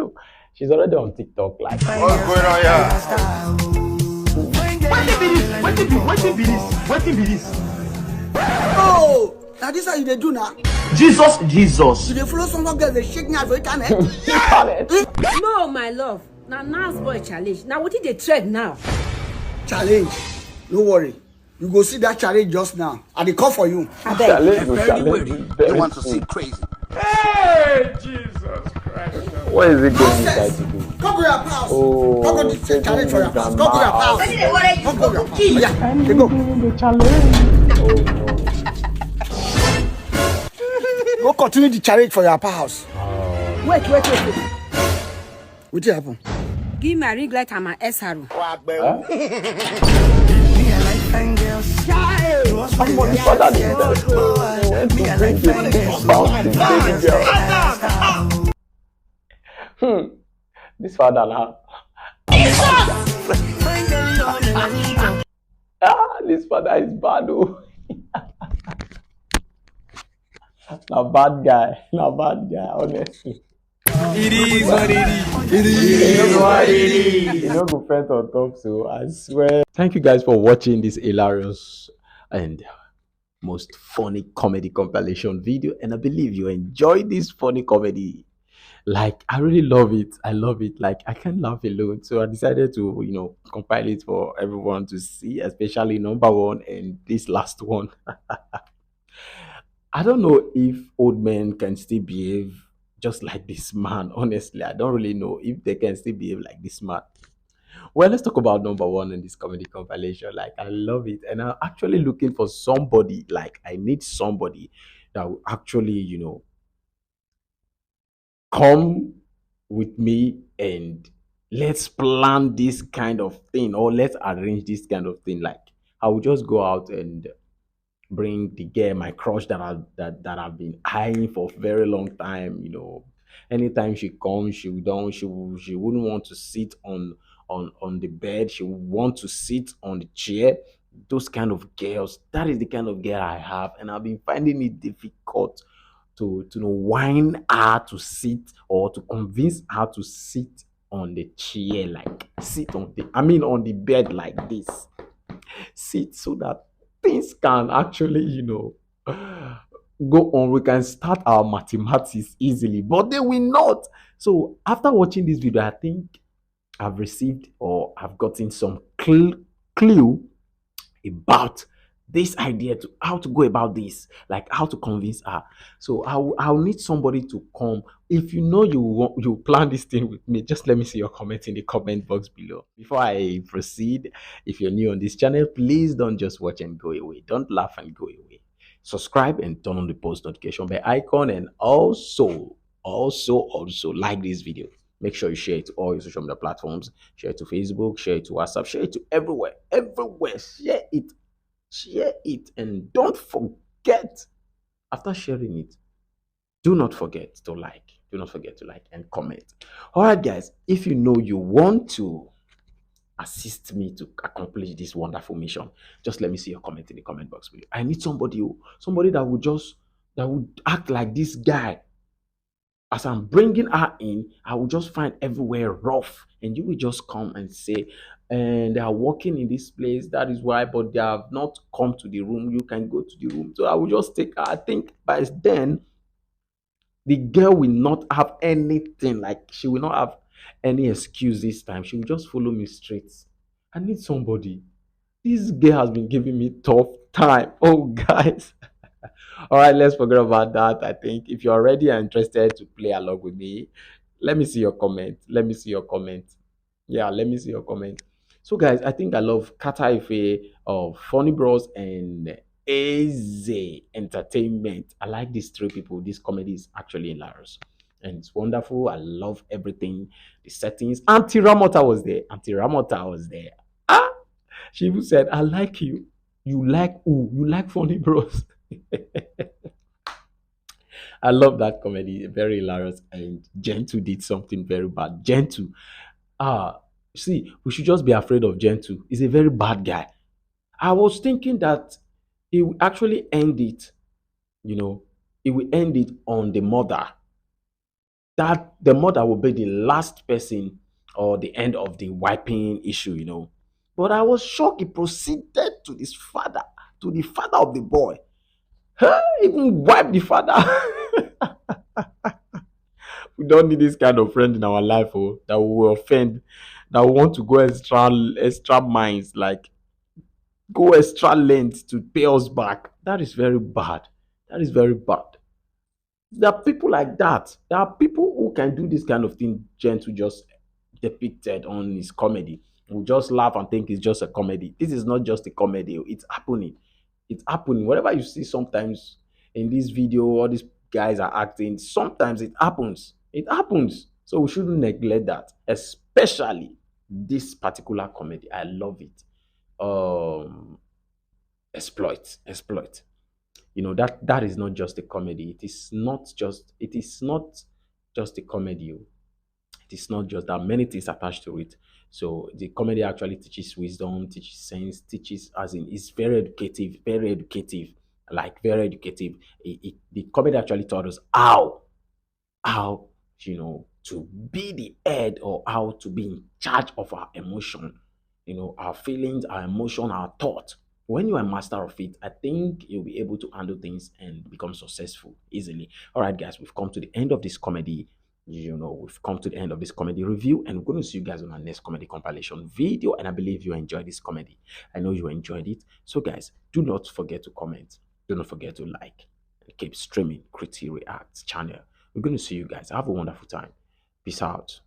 She's already on TikTok. Like, what's going on here? Wetin be this? Wetin be wetin be this? Wetin be this? Oh, na this how you dey do na? Jesus, Jesus. You dey follow some girls dey shake me out for internet? No, my love. Na nas boy challenge. Na wetin dey trend now? Challenge. No worry. You go see that challenge just now. I dey call for you. Abeg. Challenge go challenge you very You want to soon. See crazy. Hey, Jesus Christ. What is it going inside to do? Go go your house. Oh, Go go the challenge for your house. Go go your house. Wetin dey worry you? Go go your house. Yeah, dey go. Go continue the challenge for your papa house. Wait, wait, wait, wait. Wetin happen? Give my ring light and my S R O. Somebody father dey tell you when to bring a big bouncing baby girl. Hmm. This father now. Ah, this father is bad, oh. Na bad guy, na bad guy, honestly. It is what it is. It is what it is. You no go faint on top, so I swear. Thank you guys for watching this hilarious and most funny comedy compilation video, and I believe you enjoyed this funny comedy. Like, I really love it. I love it. Like, I can't laugh alone, so I decided to, you know, compile it for everyone to see, especially number one and this last one. I don't know if old men can still behave just like this man. Honestly, I don't really know if they can still behave like this man. Well, let's talk about number one in this comedy compilation. Like, I love it, and I'm actually looking for somebody. Like, I need somebody that will actually, you know, come with me and let's plan this kind of thing, or let's arrange this kind of thing. Like, I will just go out and bring the girl, my crush that I that, that I've been eyeing for a very long time. You know, anytime she comes, she don't she she wouldn't want to sit on on on the bed. She would want to sit on the chair. Those kind of girls, that is the kind of girl I have, and I've been finding it difficult to to you know, wine her to sit or to convince her to sit on the chair, like sit on the I mean on the bed like this. Sit so that things can actually, you know, go on. We can start our mathematics easily, but they will not. So after watching this video, I think I've received or I've gotten some cl- clue about this idea to how to go about this, like how to convince her. So I'll, I'll need somebody to come. If you know you want you plan this thing with me, just let me see your comment in the comment box below. Before I proceed, if you're new on this channel, please don't just watch and go away. Don't laugh and go away. Subscribe and turn on the post notification bell icon, and also also also like this video. Make sure you share it to all your social media platforms. Share it to Facebook, share it to WhatsApp, share it to everywhere. Everywhere. Share it. Share it. And don't forget, after sharing it, do not forget to like. Do not forget to like and comment. All right, guys, if you know you want to assist me to accomplish this wonderful mission, just let me see your comment in the comment box below. I need somebody, oh, somebody that would just that would act like this guy. As I'm bringing her in, I will just find everywhere rough, and you will just come and say, and they are working in this place. That is why, but they have not come to the room. You can go to the room. So I will just take her. I think by then, the girl will not have anything. Like, she will not have any excuse this time. She will just follow me straight. I need somebody. This girl has been giving me tough time. Oh, guys. All right, let's forget about that. I think if you're already interested to play along with me, let me see your comment. Let me see your comment. Yeah, let me see your comment. So, guys, I think I love Kata Ife of Funny Bros and Eze Entertainment. I like these three people. This comedy is actually hilarious and it's wonderful. I love everything, the settings. Auntie Ramota was there. Auntie Ramota was there. Ah, she even said, "I like you." You like who? You like Funny Bros. I love that comedy. Very hilarious. And Gentle did something very bad. Gentle. Ah, see, we should just be afraid of Gentle. He's a very bad guy. I was thinking that He will actually end it, you know, he will end it on the mother. That the mother will be the last person or the end of the wiping issue, you know. But I was shocked. He proceeded to his father, to the father of the boy. Hey, even wipe the father. We don't need this kind of friend in our life, oh, that will offend, that will want to go extra extra miles, like, go extra length to pay us back. That is very bad. That is very bad. There are people like that. There are people who can do this kind of thing, Gentle just depicted on his comedy. We just laugh and think it's just a comedy. This is not just a comedy. It's happening. It's happening. Whatever you see sometimes in this video, all these guys are acting, sometimes it happens. It happens. So we shouldn't neglect that, especially this particular comedy. I love it. Um, exploit, exploit. You know, that that is not just a comedy. It is not just it is not just a comedy. Oh. It is not just that, many things attached to it. So the comedy actually teaches wisdom, teaches sense, teaches, as in, it's very educative, very educative, like, very educative. It, it, the comedy actually taught us how how, you know, to be the head, or how to be in charge of our emotion, you know, our feelings, our emotion, our thought. When you are a master of it, I think you'll be able to handle things and become successful easily. All right, guys, we've come to the end of this comedy. You know, we've come to the end of this comedy review, and we're going to see you guys on our next comedy compilation video. And I believe you enjoyed this comedy. I know you enjoyed it. So, guys, do not forget to comment. Do not forget to like. Keep streaming Criti Reacts channel. We're going to see you guys. Have a wonderful time. Peace out.